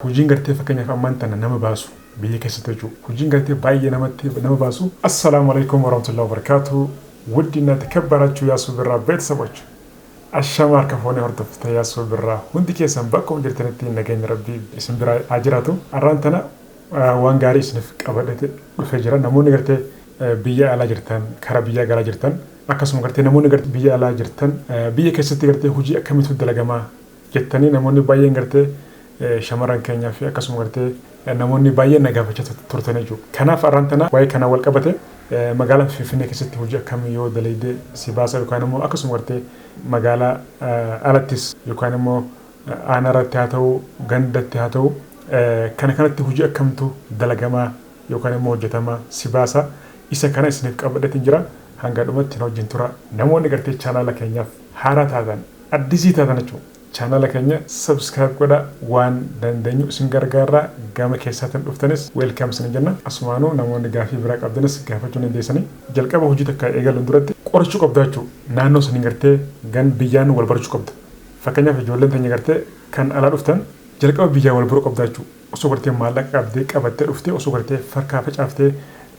Hojiin gartee fakkeenyaaf ammaan tana nama baasu biyya keessatti jechuudha. Hojiin gartee baay'ee namatti nama baasu. አሰላሙ አለይኩም ወረህመቱላሂ ወበረካቱ። ውድና የተከበራችሁ ያሱ ቢራ ቤተሰቦች፣ ashama harka fuunee hordoftoota Yaasuu Birraa, hundi keessan bakkuma jirtanitti nageenya Rabbii isin bira haa jiraatu. Har'aan tana waan gaarii isiniif qabadhate dhufee jira. Namoonni gartee biyya alaa jirtan, karaa biyya galaa jirtan, akkasuma gartee namoonni gartee biyya alaa jirtan biyya keessatti gartee hojii akkamiitu dalagamaa jettanii namoonni baay'een gartee shamarran keenyaa fi akkasuma gartee namoonni baay'een na gaafachaa turtan jechuudha. Kanaaf har'aan tana waa'ee kanaan wal qabate magaalaa Finfinnee keessatti hojii akkamii yoo dalagde si baasa, yookaan immoo akkasuma gartee magaalaa alattis yookaan immoo aanaa irratti haa ta'u, gandatti haa ta'u, kana kanatti hojii akkamtu dalagamaa yookaan immoo hojjetamaa si baasa, isa kana isiniif qabadheetiin jira. Hanga dhumatti na wajjin tura. Namoonni gartee chaanaala keenyaaf haaraa taatan, addisii taatan jechuudha, chaanaala keenya subscribe godha. Waan dandeenyu isin gargaarraa. Gama keessaatiin dhuftanis welcome isin jenna. Asumaanuu namoonni gaafii biraa qabdanis gaafachuu dandeessanii. Jalqaba hojii takka eegaluun duratti qorachuu qabda jechuudha. Naannoo sanii gartee gan biyyaan wal barachuu qabda. Fakkeenyaaf ijoolleen teenya gartee kan alaa dhuftan jalqaba biyyaan wal baruu qabda jechuudha. Osoo gartee maallaqa qabdee qabattee dhuftee, osoo gartee farkaa facaaftee,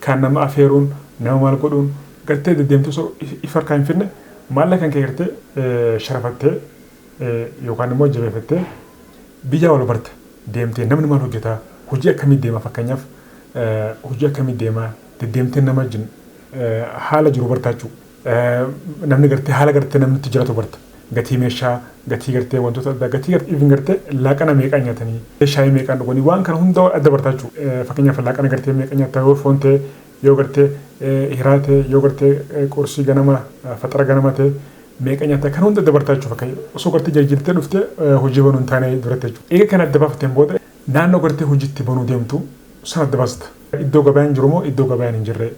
kan nama afeeruun, nama maal godhuun gartee deddeemtee, osoo ifa harkaa hin finne maallaqa kan kee gartee sharafattee yookaan immoo jabeeffattee biyya wal barte deemtee, namni maal hojjetaa, hojii akkamii deema, fakkeenyaaf hojii akkamii deemaa deddeemtee nama wajjin haala jiru bartaa jechuudha. Namni gartee haala gartee namni itti jiraatu barta. Gatii meeshaa, gatii gartee wantoota addaa, gatii gartee even gartee laaqana meeqaa nyaatanii, shaayii meeqaan dhuganii, waan kana hunda adda bartaa jechuudha. Fakkeenyaaf laaqana gartee meeqa nyaataa, yoo foon ta'e, yoo gartee hiraa ta'e, yoo gartee qursii ganama, faxara ganama ta'e meeqa nyaataa, kan hunda adda bartaa jechuudha. Fakkeenya osoo gartee jijjiirtee dhuftee hojii banuu hin taane duratti jechuudha. Eega kana adda baafateen booda naannoo gartee hojiitti banuu deemtu sana adda baasta. Iddoo gabaan jiru moo iddoo gabaan hin jirre,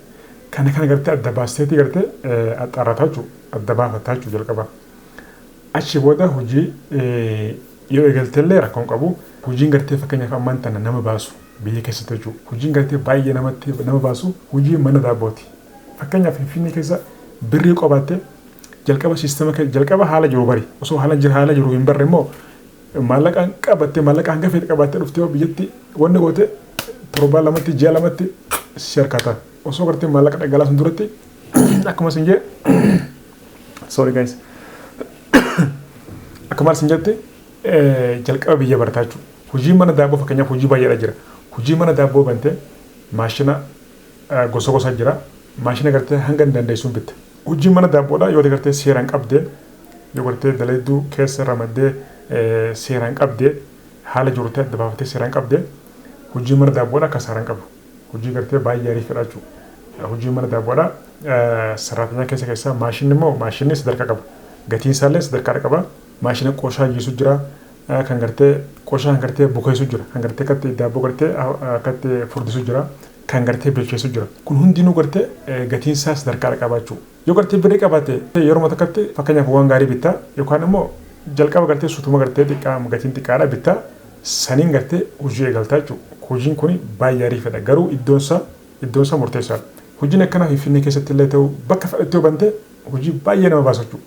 kana kana gartee adda baasteeti gartee axxaarrataa jechuudha. Adda baafataa jechuudha jalqaba. Achi booda hojii yoo eegaltellee rakkoon qabu. Hojiin gartee fakkeenyaaf ammaan tana nama baasu biyya keessatti jechuudha. Hojiin gartee baay'ee namatti nama baasu hojii mana daabbooti. Fakkeenyaaf Finfinnee keessa birrii qabaattee jalqaba siistama jalqaba haala jiru bari. Osoo haala jiru haala jiru hin barre immoo maallaqaan qabattee, maallaqa hanga feete qabattee dhuftee biyyatti wanni goote torbaan 2tti, ji'a 2tti si harkaata. Osoo gartee maallaqa dhangalaasuun duratti, akkuma isin jee, sorry guys, akkuma isin jette jalqaba biyya barataa jechuudha. Hojii mana daabboo fakkeenyaaf hojii baay'eedha jira. Hojii mana daabboo bantee maashina gosa gosa jira. Maashina gartee hanga hin dandeessuun bitta. Hojii mana daabboodha yoo gartee seeraan qabdee, yoo gartee dalayduu keessa ramaddee seeraan qabdee, haala jiru ta'e adda baafatee seeraan qabdee, hojii mana daabboodha akka seeraan qabu. Hojii gartee baay'ee ariifadha jechuudha. Hojii mana daabboodha saraatinyaa keessa keessa maashinni immoo maashinni sadarkaa qaba. Gatiin isaallee sadarkaa qaba. Maashina qoshaa jiisu jira. Kan gartee qoshaa kan gartee bukeessu jira. Kan gartee akkatti daabboo gartee akkatti furdisu jira. Kan gartee bilcheessu jira. Kun hundinuu gartee gatiin isaa sadarkaa qaba jechuudha. Yoo gartee birrii qabaate yeroo takkatti fakkeenyaaf waan gaarii bittaa, yookaan immoo jalqaba gartee sutuma gartee xiqqaa gatiin xiqqaadha bittaa, saniin gartee hojii eegaltaa jechuudha. Hojiin kun baay'ee ariifadha, garuu iddoon isaa murteessaadha. Hojiin akkanaa Finfinnee keessatti illee ta'u bakka fedhatti yoo bante hojii baay'ee nama baasa jechuudha.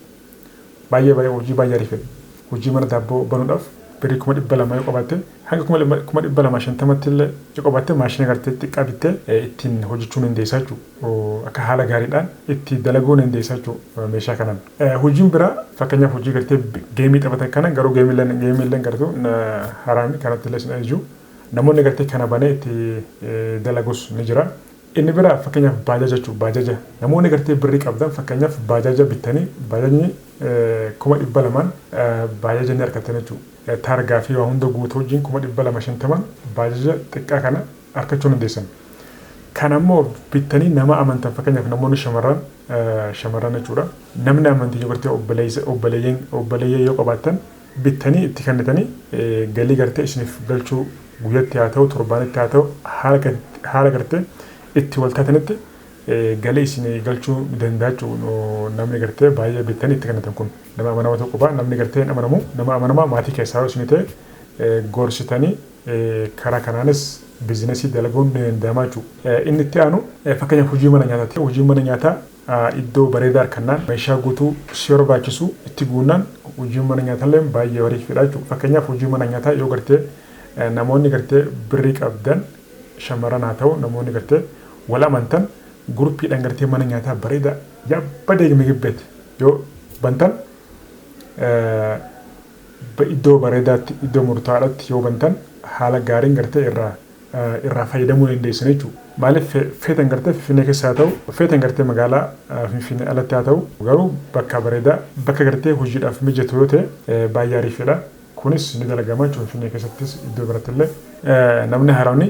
Baay'ee baay'ee hojii baay'ee ariifadha. Hojii mana daabboo banuudhaaf birrii 200,000 yoo qabaatte, hanga 250,000tti illee yoo qabaatte, maashina gartee xiqqaa bittee ittiin hojjechuu dandeessaa jechuudha. Akka haala gaariidhaan itti dalaguu dandeessaa jechuudha meeshaa kanaan. Hojiin biraa fakkeenyaaf hojii gartee geemii taphatan kana, garuu geemiillee gartuu haraami kanatti illee sin ajaju. Namoonni gartee kana banee itti dalagus ni jira. Inni biraa fakkeenyaaf baajaja jechuudha. Baajaja namoonni gartee birrii qabdan fakkeenyaaf baajaja bittanii, baajajni 200,000n baajaja ni argatan jechuudha. Taargaa fi waa hunda guutuu wajjin 250,000n baajaja xiqqaa kana argachuu dandeessan. Kan ammoo bittanii nama amantan, fakkeenyaaf namoonni shamarran jechuudha. Namni amantii yoo gartee obboleeyyan yoo qabaattan bittanii itti kennitanii galii gartee isiniif galchuu guyyatti haa ta'u, torbaanitti haa ta'u, haala gartee itti wal taatanitti galii isinii galchuu danda'a jechuudha. Namni gartee baay'ee bittanii itti kennitan kun nama amanamaa tokko qaba. Namni gartee hin amanamu, nama amanamaa maatii keessaa yoo isinii ta'e gorsitanii karaa kanaanis biizinasii dalaguun ni danda'ama jechuudha. Inni itti aanu fakkeenyaaf hojii mana nyaataati. Hojii mana nyaataa iddoo bareedaa harkannaan, meeshaa guutuu si barbaachisu itti guunnaan, hojii mana nyaatallee baay'ee horii fedha jechuudha. Fakkeenyaaf hojii mana nyaataa yoo gartee Namoonni gartee birrii qabdan, shamarran haa ta'u, namoonni gartee wal amantan, guruppiidhaan gartee mana nyaataa bareedaa yabbadee ምግብ ቤት yoo bantan, iddoo bareedaatti, iddoo murtaa'aadhaatti yoo bantan, haala gaariin gartee irraa fayyadamuu dandeessan jechuudha. Maaliif, feetan gartee Finfinnee keessa haa ta'u, feetan gartee magaalaa Finfinnee alatti haa ta'u, garuu bakka bareedaa, bakka gartee hojiidhaaf mijatu yoo ta'e, baay'ee ariifidha. Kunis ni dalagama jechuudha, Finfinnee keessattis iddoo biratti illee. Namni haaraan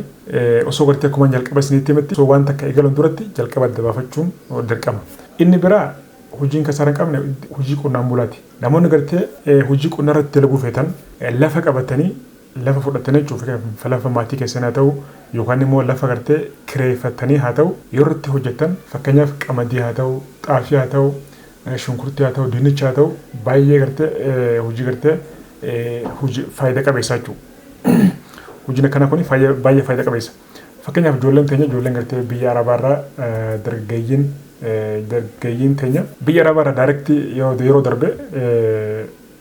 osoo gartee akkuma jalqaba isinitti himetti, osoo waan takka eegaluun duratti jalqaba adda baafachuun dirqama. Inni biraa, hojiin kasaara hin qabne hojii qonnaan bulaati. Namoonni gartee hojii qonnaa irratti dalaguu feetan, lafa qabatanii, lafa fudhatanii jechuuf, lafa maatii keessan haa ta'u yookaan immoo lafa gartee kireeffatanii haa ta'u, yoo irratti hojjetan, fakkeenyaaf qamadii haa ta'u, xaafii haa ta'u, shunkurtii haa ta'u, dinnicha haa ta'u, baay'ee gartee hojii gartee hojii faayidaa qabeessa jechuudha. Hojiin akkanaa kun baay'ee faayidaa qabeessa. Fakkeenyaaf ijoolleen teenya, ijoolleen gartee biyya Arabaarraa, dargaggeeyyiin teenya biyya Arabaarraa direct yeroo darbe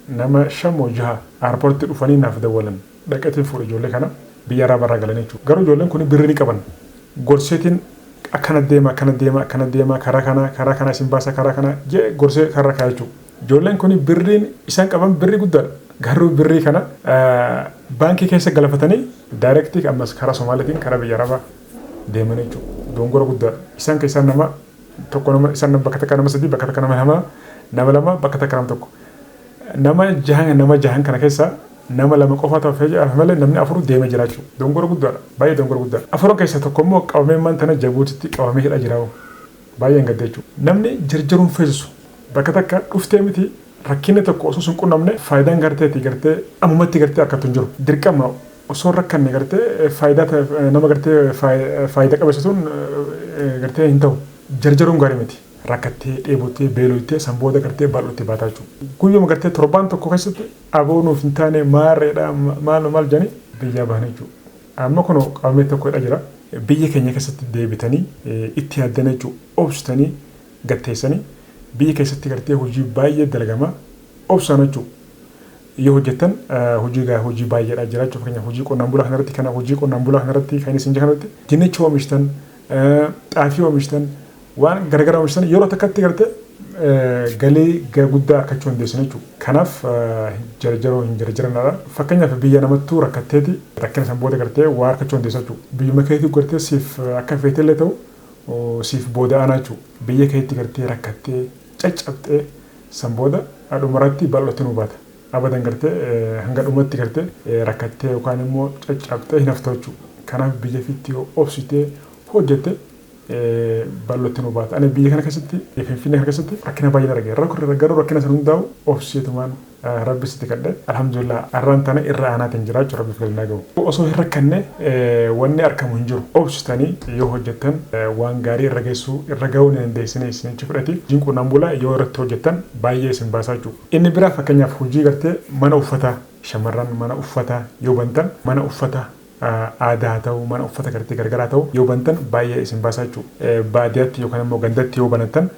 nama 5 moo 6 airportii dhufanii naaf dawwalan, dhaqeetiin fuudhe ijoollee kana biyya Arabaarraa galan jechuudha. Garuu ijoolleen kun birrii ni qaban. Gorseetiin akkana deema, akkana deema, akkana deema, karaa kana, karaa kana isin baasa, karaa kana jee gorsee karaa kaa'e jechuudha. Ijoolleen kun birriin isaan qaban birrii guddaadha. Garuu birrii kana baankii keessa galafatanii direct ammas karaa Somaaliitiin karaa biyya Arabaa deeman jechuudha. Dongora guddaadha. Isaan keessaa nama tokko, nama isaan bakka takka nama sadii, bakka takka nama lama, nama lama, bakka takka nama tokko. Nama jahan, nama jahan kana keessa nama lama qofa ta'e malee namni afur deemee jira jechuudha. Dongora guddaadha. Baay'ee dongora guddaadha. Afuran keessaa tokko immoo qabamee man tana Jabuutitti qabamee hidha jira. Baay'een gadda jechuudha. Namni jarjaruun feesisu bakka takka dhuftee miti, rakkinni tokko osoo sun qunnamne faayidaan garteeti gartee ammumatti gartee akkatu hin jiru. Dirqama osoo rakkanne gartee faayidaa nama gartee faayidaa qabeessa sun gartee hin ta'u. Jarjaruun gaarii miti. Rakkattee, dheebottee, beeloytee, san booda gartee bal'ootti baataa jechuudha. Guyyuma gartee torbaan tokko keessatti aboo nuuf hin taane, maarreedha, maal maal jedhanii biyyaa bahan jechuudha. Amma kun qabamee tokko hidha jira. Biyya keenya keessatti deebitanii itti yaaddanii jechuudha. Obsitanii gatteessanii biyya keessatti gartee hojii baay'ee dalagama obsaan jechuudha. Yoo hojjettan hojii baay'eedha jira jechuudha. Fakkeenyaaf hojii qonnaan bulaa kanarratti, kana hojii qonnaan bulaa kanarratti kan isin kanarratti dinnicha oomishtan, xaafii oomishtan, waan garagaraa oomishtan, yeroo takkatti gartee galii guddaa argachuu dandeessan jechuudha. Kanaaf jarjaroo hin jarjaranaadha. Fakkeenyaaf biyya namattuu rakkatteeti rakkina san booda gartee waa argachuu dandeessa jechuudha. Biyyuma keetii gartee siif akka feetellee ta'u siif booda aanaa jechuudha. Biyya keetti gartee rakkattee caccabxee san booda dhumarratti bal'ootti nu baata. Abadan gartee hanga dhumatti gartee rakkattee yookaan immoo caccabxee hin haftu jechuudha. Kanaaf biyya fiitti yoo obsitee hojjette bal'ootti nu baata. Ani biyya kana keessatti, Finfinnee kana keessatti rakkina baay'een arge. Garuu rakkina sana hundaa'u obseetumaan Rabbi sitti kadhe, alhamdulillah, har'aan tana irra aanaatiin jira jechuudha, Rabbiif galanaa gahu. Osoo hin rakkanne wanni argamu hin jiru. Obsitanii yoo hojjettan waan gaarii irra geessuu, irra gahuu ni dandeessanii isinichi fudhati. Hojiin qonnaan bulaa yoo irratti hojjettan baay'ee isin baasaa jechuudha. Inni biraa, fakkeenyaaf hojii gartee mana uffataa, shamarran mana uffataa yoo bantan, mana uffata aadaa haa ta'u, mana uffata gartee gargaraa ta'u yoo bantan, baay'ee isin baasaa jechuudha. Baadiyyaatti yookaan immoo gandatti yoo banattan,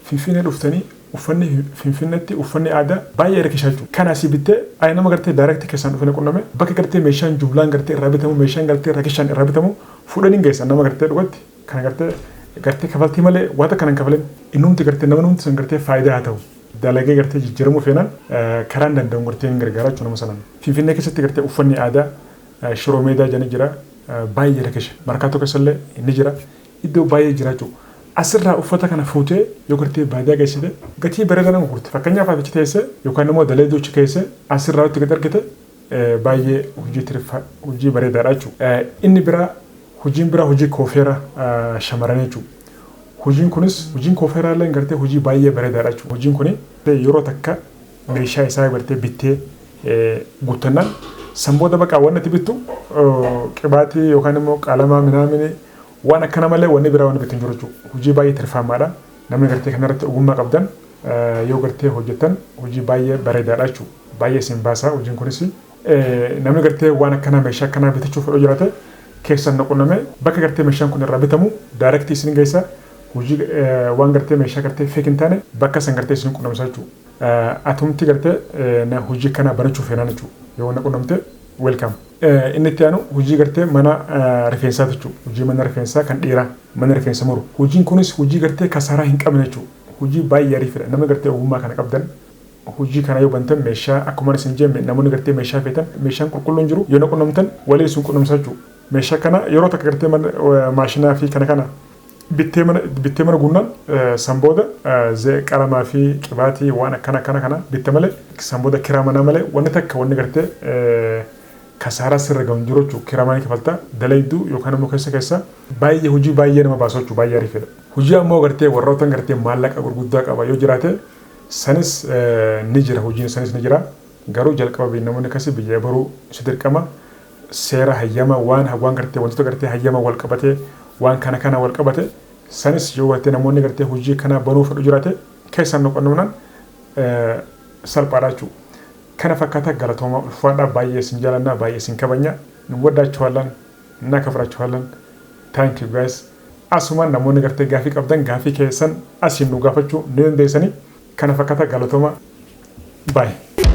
Finfinnee dhuftanii uffanni Finfinneetti uffanni aadaa baay'ee rakkisaa jechuudha. Kana asii bittee ani nama gartee direct keessaan dhufee qunname, bakka gartee meeshaan jumlaan gartee irraa bitamu, meeshaan gartee rakkishaan irraa bitamu fuudhanii geessan, nama gartee dhugatti kana gartee kafaltii malee waan takka hin kafalin, innumti gartee nama numti san gartee faayidaa haa ta'u. Dalagee gartee jijjiiramuu feenaan karaan danda'u gartee hin gargaara jechuudha nama sanaan. Finfinnee keessatti gartee uffanni aadaa Shiroo Meedaa jedhanii jira, baay'ee rakkisha. Markaatoo keessallee ni jira, iddoo baay'ee jira jechuudha. Asirraa uffata kana fuutee yoo gartee baadiyyaa geessite gatii bareedaa nama gurgurti. Fakkeenyaaf ati achi teessee yookaan immoo daleeduu achi keessee asirraa itti gad argite, baay'ee hojii tirfa, hojii bareedaadha jechuudha. Inni biraa, hojiin biraa hojii koofeera shamarranii jechuudha. Hojiin kunis, hojiin koofeeraa illee gartee hojii baay'ee bareedaadha jechuudha. Hojiin kuni yeroo takka meeshaa isaa gartee bittee guuttannaan, san booda bakka wanni ati bittu qibaatii yookaan immoo qalamaa minaamini waan akkana malee wanni biraa wanni bittu hin jiru jechuudha. Hojii baay'ee tirfaamaadha. Namni gartee kanarratti ogummaa qabdan yoo gartee hojjettan hojii baay'ee bareedaadha jechuudha. Baay'ee isin baasa hojiin kunis. Namni gartee waan akkanaa, meeshaa akkanaa bitachuu fedhu jiraate, keessan na qunname, bakka gartee meeshaan kun irraa bitamu direct isin geessa, hojii waan gartee meeshaa gartee fake hin taane bakka san gartee isin qunnamsa jechuudha. Atumti gartee na hojii kana banachuu feenaan jechuudha. Yoo na qunnamte, welcome. Inni itti aanu hojii gartee mana rifeensaa jechuudha. Hojii mana rifeensaa kan dhiiraa, mana rifeensa muru. Hojiin kunis hojii gartee kasaaraa hin qabne jechuudha. Hojii baay'ee ariifidha. Nama gartee ogummaa kana qabdan, hojii kana yoo bantan, meeshaa akkuma isin jenne, namoonni gartee meeshaa feetan, meeshaan qulqulluun jiru, yoo na qunnamtan walii isin qunnamsa jechuudha. Meeshaa kana yeroo takka gartee maashinaa fi kana kana bittee mana guunnaan, san booda qalamaa fi qibaatii waan akkana akkana kana bitte malee, san booda kiraa manaa malee wanni takka wanni gartee kasaaraa sirra gahu hin jiru jechuudha. Kiraa manaa kafaltaa dalayduu yookaan immoo keessa keessa baay'ee hojii baay'ee nama baasu jechuudha, baay'ee ariifedha. Hojii ammoo gartee warroota gartee maallaqa gurguddaa qaba yoo jiraate, sanis ni jira, hojiin sanis ni jira. Garuu jalqaba namoonni akkasii biyya baruu si dirqama, seera hayyama waan gartee wantoota gartee hayyama wal qabatee, waan kana kana wal qabate, sanis yoo gartee namoonni gartee hojii kana banuu fedhu jiraate, keessan nu qunnamnaan salphaadha jechuudha. Kana fakkaata. Galatooma, ulfaadhaa, baay'ee isin jaalannaa, baay'ee isin kabajna, እንወዳችኋለን፣ እናከብራችኋለን። Thank you guys. Asumaan namoonni gartee gaafii qabdan, gaafii keessan asiin nu gaafachuu ni dandeessanii. Kana fakkaata, galatooma, baay'ee.